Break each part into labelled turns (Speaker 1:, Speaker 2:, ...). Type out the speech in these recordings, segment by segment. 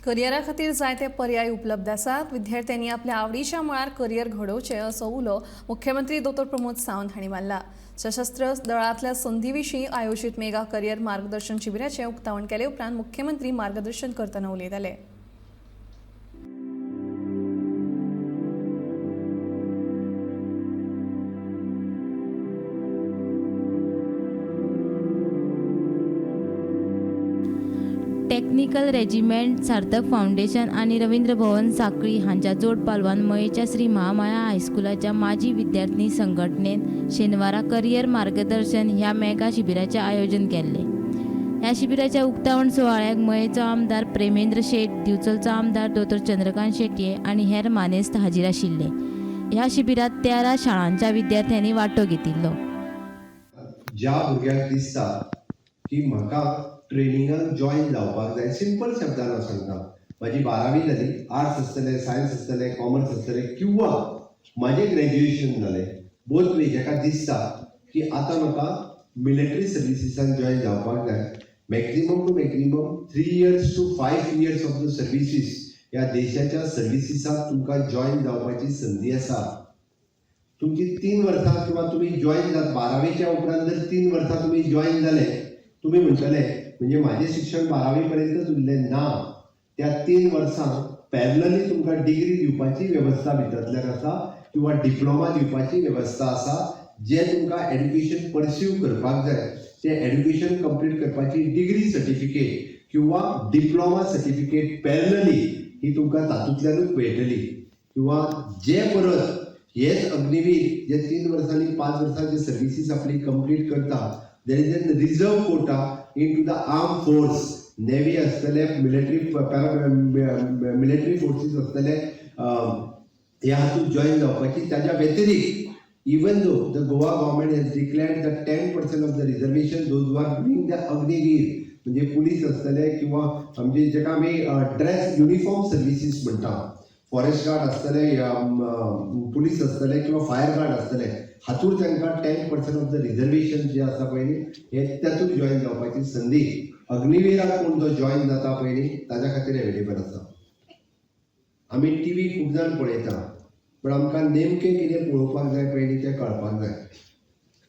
Speaker 1: करियरा खातीर जायते पर्याय उपलब्ध आसात. विद्यार्थ्यांनी आपल्या आवडीच्या मळार करियर घडोवचें असो उलो मुख्यमंत्री दोतोर प्रमोद सावंत हांणी मारला. सशस्त्र दळांतल्या संदी विशीं आयोजीत मेगा करियर मार्गदर्शन शिबिराचें उक्तावण केले उपरांत मुख्यमंत्री मार्गदर्शन करतना उलयताले.
Speaker 2: टेक्निकल रेजिमेंट सार्थक फावंडेशन आनी रवींद्र भवन साखळी हांच्या जोड पालवान मयेच्या श्री महामाया हायस्कुलाच्या माजी विद्यार्थी संघटनेन शेनवारा करियर मार्गदर्शन ह्या मेगा शिबिराचें आयोजन केल्लें. ह्या शिबिराच्या उक्तावण सुवाळ्याक मयेचो आमदार प्रेमेंद्र शेट, दिवचलचो आमदार दोतोर चंद्रकांत शेटये आनी हेर मानेस्त हाजीर आशिल्ले. ह्या शिबिरात 13 शाळांच्या विद्यार्थ्यांनी वांटो घेतिल्लो.
Speaker 3: ज्या भुरग्यांक दिसता की म्हाका ट्रेनिंगाक जॉयन जावपाक जाय, सिंपल शब्दान हांव सांगता, म्हाजी 12वी जाली, आर्ट्स आसतलें, सायन्स आसतलें, कॉमर्स आसतलें किंवा म्हाजें ग्रॅज्युएशन जालें, बोथ वे जाका दिसता की आतां म्हाका मिलिटरी सर्विसीसान जॉयन जावपाक जाय, maximum to maximum 3 years to 5 years of the services ह्या देशाच्या सर्विसीसाक तुमकां जॉयन जावपाची संदी आसा. तुमची 3 वर्सां किंवा तुमी जॉयन जात 12वेच्या उपरांत जर 3 वर्सां तुमी जॉयन जाले, तुमी म्हणटले म्हणजे म्हाजें शिक्षण 12वी पर्यंतच उरलें ना. त्या 3 वर्सांक पॅरलली तुमकां डिग्री दिवपाची वेवस्था भितरल्यान आसा किंवा डिप्लोमा दिवपाची वेवस्था आसा. जे तुमकां एड्युकेशन परस्यू करपाक जाय तें एड्युकेशन कंप्लीट करपाची डिग्री सर्टिफिकेट किंवा डिप्लोमा सर्टिफिकेट पॅरलली ही तुमकां तातूंतल्यानूच मेळटली. किंवा जे परत हेच अग्निवीर जे 3 वर्सांनी, 5 वर्सां जे सर्विसीस आपली कंप्लीट करता, there is an reserve quota into the armed force, navy आसतले, मिलिटरी, पॅरा मिलिटरी फोर्सीस आसतले, ह्या हातूंत जॉयन जावपाची. ताच्या व्यतिरिक्त, even though the Goa government has declared the 10% of the reservation those who are doing the Agniveer, म्हणजे police आसतले किंवा म्हणजे जेका आमी ड्रेस युनिफॉर्म सर्विसीस म्हणटा, फॉरेस्ट गार्ड आसतले, पुलीस आसतले किंवा फायर गार्ड आसतले, हातूंत तांकां 10% ऑफ the reservation जे आसा पळय न्ही, हे तातूंत जॉयन जावपाची संदी अग्निवीराक कोण जो जॉयन जाता पळय न्ही, ताज्या खातीर एवेलेबल आसा. आमी टीव्ही खूब जाण पळयता, पण आमकां नेमकें कितें पळोवपाक जाय पळय न्ही, तें कळपाक जाय.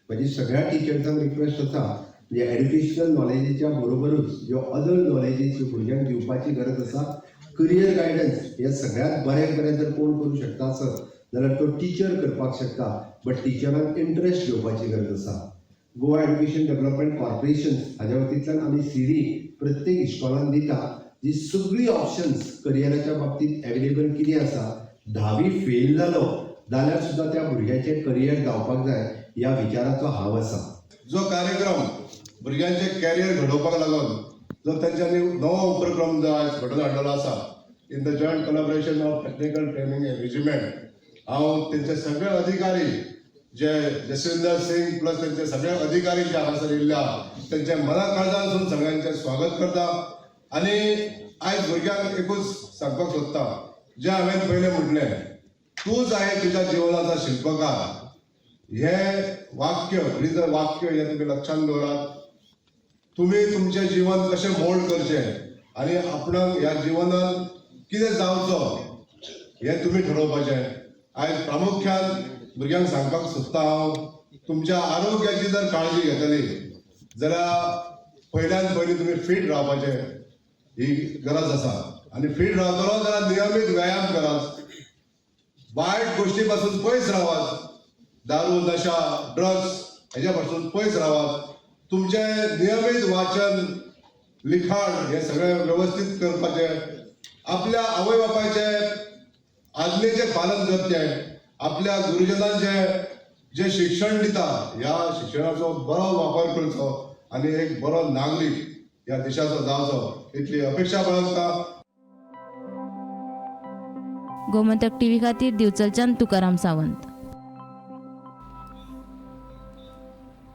Speaker 3: म्हजी सगळ्या टिचर्सांक रिक्वेस्ट आसा, म्हणजे एड्युकेशनल नॉलेजीच्या बरोबरूच ज्यो अदर नॉलेजीस भुरग्यांक दिवपाची गरज आसा. करियर गायडन्स हे सगळ्यात बरें बरें जर कोण करूं शकता आसत जाल्यार तो टिचर करपाक शकता, बट टिचरान इंट्रस्ट घेवपाची गरज आसा. गोवा एड्युकेशन डेव्हलपमेंट कॉर्पोरेशन हाज्या वतींतल्यान आमी सीडी प्रत्येक इस्कॉलान दिता, जी सगळी ऑप्शन्स करियराच्या बाबतींत एवेलेबल कितें आसा. 10वी फेल जालो जाल्यार सुद्दां त्या भुरग्याचें करियर जावपाक जाय ह्या विचाराचो हांव आसा.
Speaker 4: जो कार्यक्रम भुरग्यांचे कॅरियर घडोवपाक लागून जो तेंच्यांनी नवो उपक्रम जो आयज घडोवन हाडलेलो आसा in the joint collaboration of technical training regiment, हांव तेंचे सगळे अधिकारी जे जसविंदर सिंग प्लस तेंचे सगळे अधिकारी जे हांगासर येयल्ले आहा, तेंचे मना काळजांतसून सगळ्यांचें स्वागत करता. आनी आयज भुरग्यांक एकूच सांगपाक सोदता, जें हांवें पयलें म्हटलें, तूच आहे तुज्या जिवनाचा शिल्पकार. हे वाक्य, ब्रीद वाक्य हे तुमी लक्षात दवरात. तुमी तुमचें जीवन कशें मोल्ड करचें आनी आपणाक ह्या जिवनान कितें जावचो हें तुमी ठरोवपाचें. आयज प्रामुख्यान भुरग्यांक सांगपाक सोदता हांव, तुमच्या आरोग्याची जर काळजी घेतली जाल्यार पयल्यान पयलीं तुमी फीट रावपाचें ही गरज आसा. आनी फीट रावतलो जाल्यार नियमीत व्यायाम करात, वायट गोश्टी पासून पयस रावात, दारू, नशा, ड्रग्स हेच्या पासून पयस रावात. तुमचें नियमीत वाचन, लिखाण हे सगळें वेवस्थीत करपाचें. आपल्या आवय बापायचे आज्ञेचें पालन करचें. आपल्या गुरुजनांचें जें शिक्षण दिता, ह्या शिक्षणाचो बरो वापर करचो आनी एक बरो नागरीक ह्या देशाचो जावचो इतली अपेक्षा बाळगता.
Speaker 2: गोमंतक टीव्ही खातीर दिवचलच्यान तुकाराम सावंत.